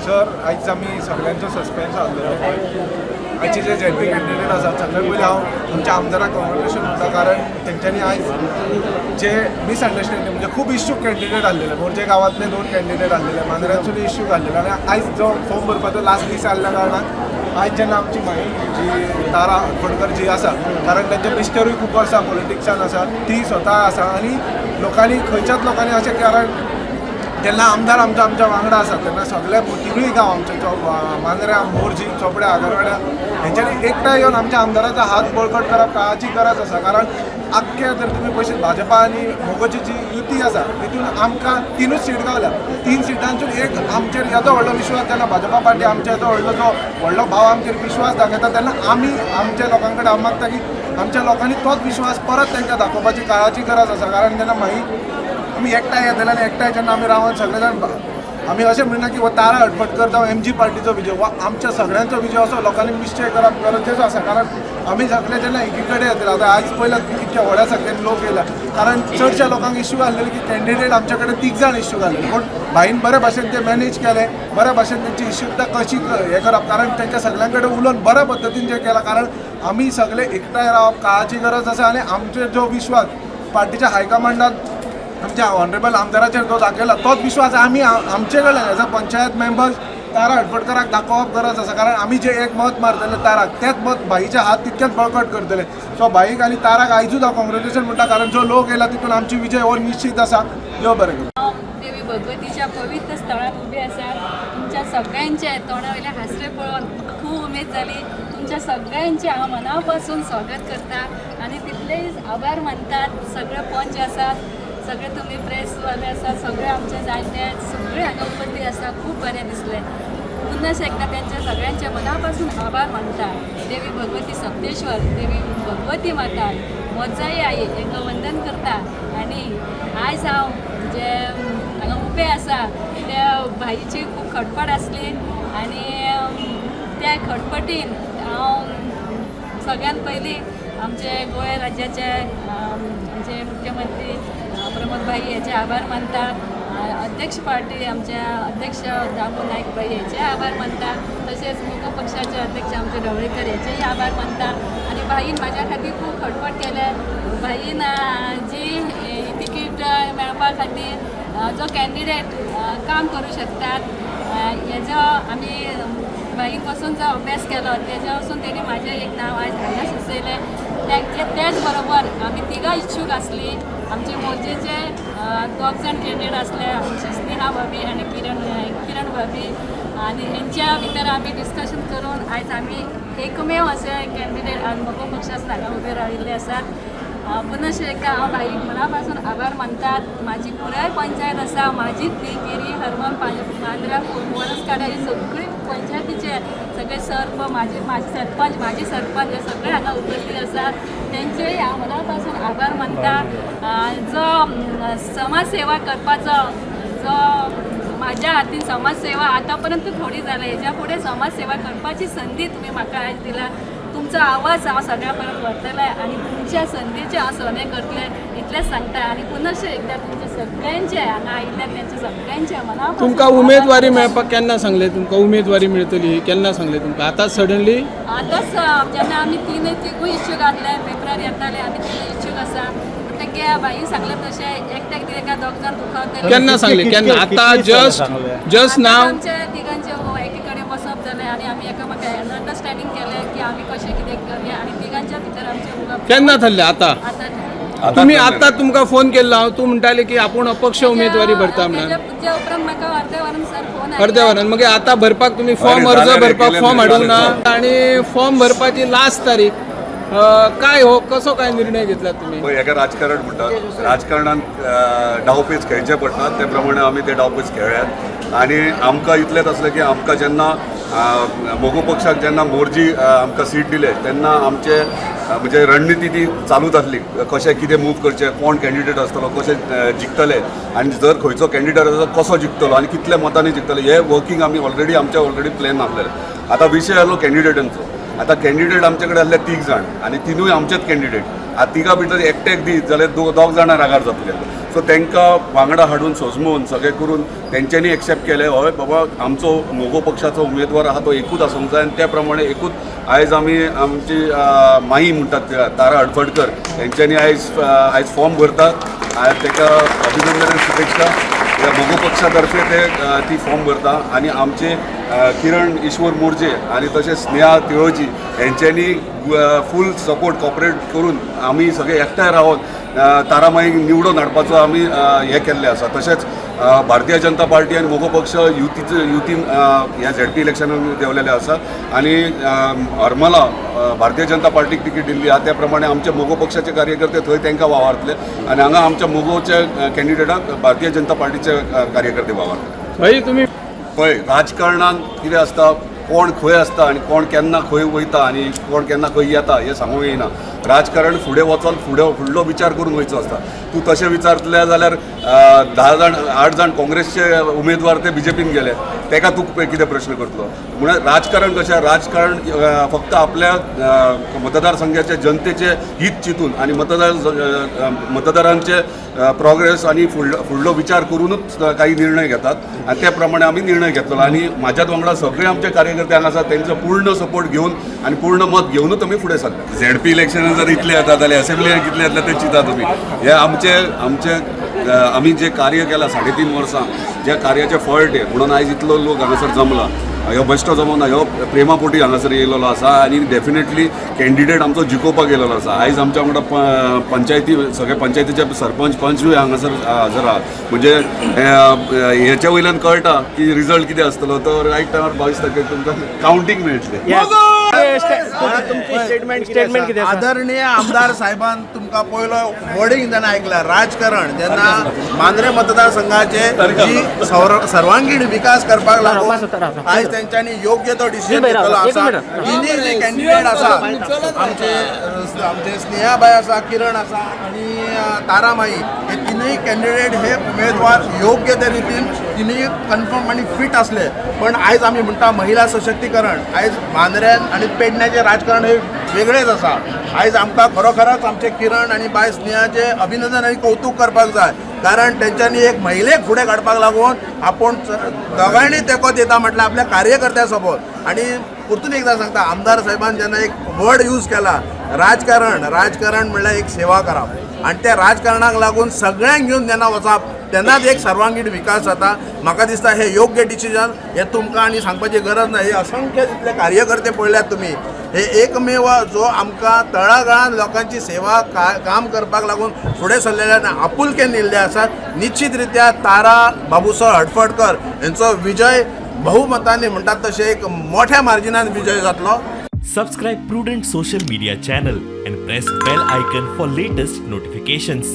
Sir, आयज आमी सगळ्यांचो सस्पेन्स आसलेलो. आयचे जे झेडपी कॅन्डिडेट आसात, सगळ्यात पयलीं हांव आमच्या आमदाराक कॉंग्रेच्युलेशन म्हणटा, कारण तेंच्यांनी आयज जे मिसअंडरस्टँडींग, म्हणजे खूब इश्यूक कॅन्डिडेट आसलेले, मोरजे गांवांतले दोन कॅन्डिडेट आसलेले, मांद्र्यांसून इश्यूक आसलेले आनी आयज जो फॉर्म भरपाचो लास्ट दीस आसल्या कारणान आयज जेन्ना आमची माई जी तारा हडफडकर जी आसा, कारण तेंचे मिस्टरूय खूब वर्सां पॉलिटिक्सान आसा, ती स्वता आसा आनी लोकांनी, खंयच्याच लोकांनी अशें, कारण जेन्ना आमदार आमच्या आमच्या वांगडा आसा तेन्ना सगळे तिनूय गांव आमचे, मांद्र्या, मोरजी, चोपड्या, आगरवाड्या, हेंच्यांनी एकठांय येवन आमच्या आमदाराचो हात बळकट करप काळाची गरज आसा. कारण आख्खे जर तुमी पळयशीत, भाजपा आनी मोगोची जी युती आसा तितून आमकां तिनूच सीट गावल्या. तीन सिटांसून एक आमचेर येदो व्हडलो विश्वास, जेन्ना भाजपा पार्टी आमच्या येदो व्हडलो, जो व्हडलो भाव आमचेर विश्वास दाखयता, तेन्ना आमी आमच्या लोकां कडेन हांव मागता की आमच्या लोकांनी तोच विश्वास परत तांकां दाखोवपाची काळाची गरज आसा. कारण जेन्ना मागीर आमी एकठांय येतले आनी एकठांय जेन्ना आमी रावन सगळे जाण, आमी अशें म्हणना की हो तारा हडफडकर जावं एमजी पार्टीचो विजय वा आमच्या सगळ्यांचो विजय, असो लोकांनी निश्चय करप गरजेचो आसा. कारण आमी सगळे जेन्ना एकी कडेन येतले, आतां आयज पयल्यात कितक्या व्हड्या संख्येन लोक येयला, कारण चडश्या लोकांक इश्यू आसलेले की कॅन्डिडेट आमच्या कडेन तीग जाण इश्यू आसलेले, पूण भाईन बरे भाशेन ते मॅनेज केले, बऱ्या भाशेन तेंची इश्यूता कशी हें करप, कारण तांच्या सगळ्यां कडेन उलोवन बऱ्या पद्दतीन जें केलां. कारण आमी सगळे एकठांय रावप काळाची गरज आसा आनी आमचेर जो विश्वास पार्टीच्या हायकमांडान आमच्या ऑनरेबल आमदाराचेर जो दाखयला, तोच विश्वास आमी आमचे कडल्यान एज अ पंचायत मेंबर्स तारा हडफडकराक दाखोवप गरज आसा. कारण आमी जे एक मत मारतले ताराक, तेच मत भाईचे हात तितकेच बळकट करतले. सो भाईक आनी ताराक आयजूच हांव कॉंग्रेच्युलेशन म्हणटा, कारण जो लोक येयला तितून आमची विजय हो निश्चित आसा. देव बरें करूं. हांव देवी भगवतीच्या पवित्र स्थळात उबे आसा. तुमच्या सगळ्यांचे तोंडा वयले हांसरे पळोवन खूब उमेद जाली. तुमच्या सगळ्यांचे हांव मना पासून स्वागत करता आनी तितलेच आभार मानतात. सगळे पंच आसात, सगळे तुमी प्रेसवाले आसात, सगळे आमचे जाणटे सगळे हांगा उपस्थित आसा. खूब बरें दिसलें. पुन्हा एकदा त्यांच्या सगळ्यांचे मनापासून आभार मानता. देवी भगवती सप्तेश्वर, देवी भगवती माता, मोजाई आई हांकां वंदन करता. आनी आयज हांव जे हांगा उबें आसा, त्या भाईची खूब खटपट आसली आनी त्या खटपटीन हांव सगळ्यात पयलीं आमचे गोंय राज्याचे आमचे मुख्यमंत्री प्रमोद भाई हेचे आभार मानता. अध्यक्ष पार्टी आमच्या अध्यक्ष दामू नायक भाई हेचे आभार मानता. तशेंच मगो पक्षाचे अध्यक्ष आमचे ढवळीकर हेचेय आभार मानता. आनी भाईन म्हाज्या खातीर खूब खटपट केले. भाईन जी तिकीट मेळपा खातीर जो कॅन्डिडेट काम करूं शकतात हेजो आमी भाईन पासून जो अभ्यास केलो, तेज्या वचून तेणी म्हाजें एक नांव आयज हांगा सुचयलें. त्याच बरोबर आमी तिगां इच्छूक आसली. आमचे मोरजेचे दोग जाण कॅन्डिडेट आसले, आमची स्नेहा भाभी आनी किरण किरण भाभी, आनी हेंच्या भितर आमी डिस्कशन करून आयज आमी एकमेव अशे कॅन्डिडेट मगो पक्षान हांगा उबे राविल्ले आसात. पुनश एकदा हांव भाईक मना पासून आभार मानतात. म्हाजी पुराय पंचायत आसा, म्हाजी ती केरी, हरमल, मांद्रा, वरसकाडा ही सगळी पंचायतीचे सगळे सर्प, माझे माझे सरपंच, माझे सरपंच हे सगळे हांगा उपस्थित आसात. तेंचेय हांव मना पासून आभार मानता. जो समाजसेवा करपाचो जो म्हाज्या हातीन समाजसेवा आतां पर्यंत थोडी जाल्या, हेज्या फुडें समाजसेवा करपाची संदी तुमी म्हाका आयज दिला. तुमचो आवाज हांव सगळ्या पर्यंत व्हरतलें आनी तुमच्या संदीचे हांव सोने करतलें, इतलेंच सांगता. आनी पुनश्च एकदां तुमच्या सगळ्यांचे, हांगा आयिल्ल्या त्यांच्या सगळ्यांचे मना तुमकां उमेदवारी मेळपाक केन्ना सांगलें? तुमकां उमेदवारी मेळटली केन्ना सांगलें तुमकां? आतां सडनली? आतांच जेन्ना आमी तीनय तिगूय इच्छूक आसले, पेपरार येताले आमी तिनूय इच्छूक आसा, म्हणटकीर भाई सांगलें तशें एकट्याक दिलें काय दोग जाण दुखावतले. केन्ना सांगलें, केन्ना? आतां जस्ट जस्ट नाव आमच्या तिगांचे एकी कडेन बसप जालें आनी आमी एकामेका अंडरस्टँडींग केलें की आमी कशें कितें करया आनी तिगांच्या भितर आमचें उलोवप. केन्ना थारलें आतां? आतां. तुमी आतां तुमकां फोन केल्लो हांव, तूं म्हणटाले की आपूण अपक्ष उमेदवारी भरता म्हणून. त्याच्या उपरांत म्हाका अर्द्या वरान सर फोन आयलो. अर्द्या वरान. मागीर आतां भरपाक तुमी फॉर्म, अरे, अर्ज जालें रे, भरपाक केलें फॉर्म रे, हाडूंक ना? जालें. आनी फॉर्म भरपाची लास्ट तारीख काय? हो कसो काय निर्णय घेतला तुमी? पळय, हेका राजकारण म्हणटात. राजकारणान डावपेच खेळचे पडटात. ते प्रमाणे आमी ते डावपेच खेळ्ळ्यात आनी आमकां इतलेंच आसलें की आमकां जेन्ना मगो पक्षाक जेन्ना मोरजी आमकां सीट दिले, तेन्ना आमचे म्हणजे रणनिती ती चालूच आसली, कशें कितें मूव करचें, कोण कॅन्डिडेट आसतलो, कशें जिखतले आनी जर खंयचो कॅन्डिडेट आसा कसो जिखतलो आनी कितल्या मतांनी जिखतले, हे वर्कींग आमी ऑलरेडी, आमचे ऑलरेडी प्लॅन आसलेले. आतां विशय आसलो कॅन्डिडेटांचो. आतां कॅन्डिडेट आमचे कडेन आसले तीग जाण आनी तिनूय आमचेच कॅन्डिडेट. आतां तिगां भितर एकट्याक दीत जाल्यार दोग जाणां रागार जातले. सो सो तांकां वांगडा हाडून सजमोवन सगळें करून तेंच्यांनी एक्सेप्ट केलें, हय बाबा, आमचो मगो पक्षाचो उमेदवार आहा तो एकूच आसूंक जाय. आनी त्या प्रमाणे एकूच आयज आमी आमची माई म्हणटात तिका, तारा हडफडकर, तेंच्यांनी आयज फॉर्म भरतात. ताका अभिनंदन आनी शुभेच्छा. ह्या मगो पक्षा तर्फे ते ती फॉर्म भरता आनी आमचे किरण ईश्वर मोर्जे आनी तशेंच स्नेहा तिळोजी हेंच्यांनी फूल सपोर्ट कॉपरेट करून आमी सगळे एकठांय रावन तारामाईक निवडून हाडपाचो आमी हें केल्लें आसा. तशेंच भारतीय जनता पार्टी आनी मगो पक्ष युतीचो युतीन ह्या झेडपी इलेक्शनान देंवलेले आसा आनी हरमला भारतीय जनता पार्टीक तिकीट दिल्ली आहा. त्या प्रमाणे आमचे मगो पक्षाचे कार्यकर्ते थंय तांकां वावरतले आनी हांगा आमच्या मगोच्या कॅन्डिडेटाक भारतीय जनता पार्टीचे कार्यकर्ते वावरतले. भाई, तुमी पळय, राजकारणान कितें आसता, कोण खंय आसता आनी कोण केन्ना खंय वयता आनी कोण केन्ना खंय येता हें सांगूंक येना. राजकारण फुडें वचोन फुडें फुडलो विचार करून वयचो आसता. तूं तशें विचारतले जाल्यार 10 जाण, आठ जाण काँग्रेसचे उमेदवार ते बीजेपीन गेले, तेका तूं कितें प्रश्न करतलो? म्हणून राजकारण कशें, राजकारण फक्त आपल्या मतदारसंघाच्या जनतेचे हित चिंतून आनी मतदारांचे प्रोग्रेस आनी फुडलो फुडलो विचार करूनच काही निर्णय घेतात आनी त्या प्रमाणे आमी निर्णय घेतलो. आनी म्हाज्याच वांगडा सगळे आमचे कार्यकर्ते हांगा आसात, तेंचो पूर्ण सपोर्ट घेवन आनी पूर्ण मत घेवनूच आमी फुडें सरले. झेडपी इलेक्शनान जर इतले येता जाल्यार असेंब्लीन कितले येतले ते चिंता तुमी. हे आमचे आमचे आमी जे कार्य केलां 3.5 वर्सां, ज्या कार्याचें फळ तें म्हणून आयज इतलो लोक हांगासर जमला. ह्यो बेश्टो जमोना, ह्यो प्रेमापोटी हांगासर येयलेलो आसा आनी डेफिनेटली कॅन्डिडेट आमचो जिखोवपाक येयलेलो आसा. आयज आमच्या वांगडा पंचायती, सगळे पंचायतीचे सरपंच, पंचूय हांगासर हजर आहात. म्हणजे हेच्या वयल्यान कळटा की रिजल्ट कितें आसतलो तो. रायट टायमार 22 तारखेक तुमकां कावंटींग मेळटलें. स्टेटमेंट स्टेटमेंट कितें आसा? आदरणीय आमदार साहेबान तुमकां पयलो वर्डिंग जेन्ना आयकला, राजकारण जेन्ना मांद्रे मतदारसंघाचे जी सर्वांगीण विकास करपाक लागून आयज तेंच्यांनी योग्य तो डिसिजन घेतलेलो आसा. तिनूय जे कॅन्डिडेट आसा आमचे, आमचे स्नेहाबाय आसा, किरण आसा आनी तारामाई, हे तिनूय कॅन्डिडेट, हे उमेदवार योग्य ते रितीन तिनूय कन्फर्म आनी फिट आसले. पण आयज आमी म्हणटा महिला सशक्तीकरण, आयज मांद्र्यान आनी पेडण्याचें राजकारण हे वेगळेच आसा. आयज आमकां खरोखरच आमचे किरण आनी बाय स्नेहाचें अभिनंदन आनी कौतूक करपाक जाय, कारण तेंच्यांनी एक महिलेक फुडें काडपाक लागून आपूण दोगांयनी तेंको दिता म्हटल्यार आपल्या कार्यकर्त्या सोबत. आनी परतून एकदां सांगता, आमदार साहेबान जेन्ना एक वर्ड यूज केला राजकारण, राजकारण म्हणल्यार एक सेवा करप आनी त्या राजकारणाक लागून सगळ्यांक घेवन जेन्ना वचप तेन्नाच एक सर्वांगीण विकास जाता. म्हाका दिसता हे योग्य डिसिजन, हे तुमकां आनी सांगपाची गरज ना. हे असंख्य जितले कार्यकर्ते पळयल्यात तुमी, हे एकमेव जो आमकां तळागाळान लोकांची सेवा काम करपाक लागून फुडें सरलेले आनी आपुलकेन येयल्ले आसात. निश्चित रित्या तारा बाबूसो हडफडकर हेंचो विजय बहुमतांनी म्हणटात तशें एक मोठ्या मार्जिनान विजय जातलो. Subscribe Prudent Social Media channel and press bell icon for latest notifications.